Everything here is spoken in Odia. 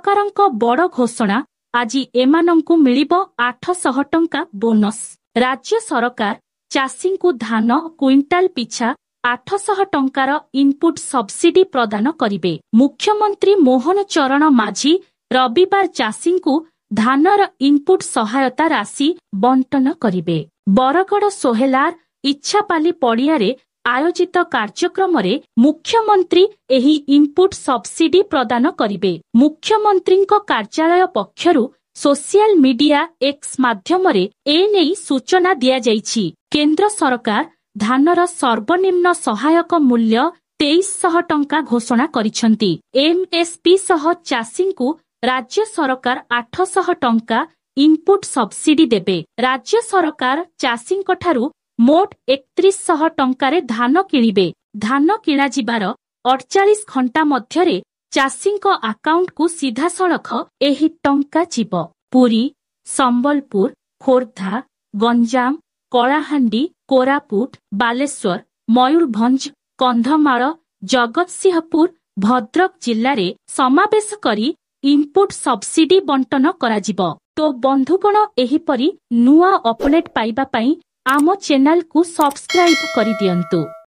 ସରକାରଙ୍କ ବଡ଼ ଘୋଷଣା, ଆଜି ଏମାନଙ୍କୁ ମିଳିବ 800 ଟଙ୍କା ବୋନସ୍। ରାଜ୍ୟ ସରକାର ଚାଷୀଙ୍କୁ ଧାନ କୁଇଣ୍ଟାଲ ପିଛା 800 ଟଙ୍କାର ଇନପୁଟ ସବସିଡି ପ୍ରଦାନ କରିବେ। ମୁଖ୍ୟମନ୍ତ୍ରୀ ମୋହନ ଚରଣ ମାଝୀ ରବିବାର ଚାଷୀଙ୍କୁ ଧାନର ଇନପୁଟ ସହାୟତା ରାଶି ବଣ୍ଟନ କରିବେ। ବରଗଡ଼ ସୋହେଲାର ଇଚ୍ଛାପାଲି ପଡ଼ିଆରେ ଆୟୋଜିତ କାର୍ଯ୍ୟକ୍ରମରେ ମୁଖ୍ୟମନ୍ତ୍ରୀ ଏହି ଇନପୁଟ ସବସିଡି ପ୍ରଦାନ କରିବେ। ମୁଖ୍ୟମନ୍ତ୍ରୀଙ୍କ କାର୍ଯ୍ୟାଳୟ ପକ୍ଷରୁ ସୋସିଆଲ ମିଡିଆ ଏକ୍ସ ମାଧ୍ୟମରେ ଏନେଇ ସୂଚନା ଦିଆଯାଇଛି। କେନ୍ଦ୍ର ସରକାର ଧାନର ସର୍ବନିମ୍ନ ସହାୟକ ମୂଲ୍ୟ 2300 ଟଙ୍କା ଘୋଷଣା କରିଛନ୍ତି। ଏମ୍ଏସ୍ପି ସହ ଚାଷୀଙ୍କୁ ରାଜ୍ୟ ସରକାର 800 ଟଙ୍କା ଇନପୁଟ ସବସିଡି ଦେବେ। ରାଜ୍ୟ ସରକାର ଚାଷୀଙ୍କଠାରୁ ମୋଟ 3100 ଟଙ୍କାରେ ଧାନ କିଣିବେ। ଧାନ କିଣାଯିବାର 48 ଘଣ୍ଟା ମଧ୍ୟରେ ଚାଷୀଙ୍କ ଆକାଉଣ୍ଟକୁ ସିଧାସଳଖ ଏହି ଟଙ୍କା ଯିବ। ପୁରୀ, ସମ୍ବଲପୁର, ଖୋର୍ଦ୍ଧା, ଗଞ୍ଜାମ, କଳାହାଣ୍ଡି, କୋରାପୁଟ, ବାଲେଶ୍ୱର, ମୟୂରଭଞ୍ଜ, କନ୍ଧମାଳ, ଜଗତସିଂହପୁର, ଭଦ୍ରକ ଜିଲ୍ଲାରେ ସମାବେଶ କରି ଇନପୁଟ ସବସିଡି ବଣ୍ଟନ କରାଯିବ। ତ ବନ୍ଧୁଗଣ, ଏହିପରି ନୂଆ ଅପଡେଟ୍ ପାଇବା ପାଇଁ ଆମ ଚ୍ୟାନେଲକୁ ସବସ୍କ୍ରାଇବ କରିଦିଅନ୍ତୁ।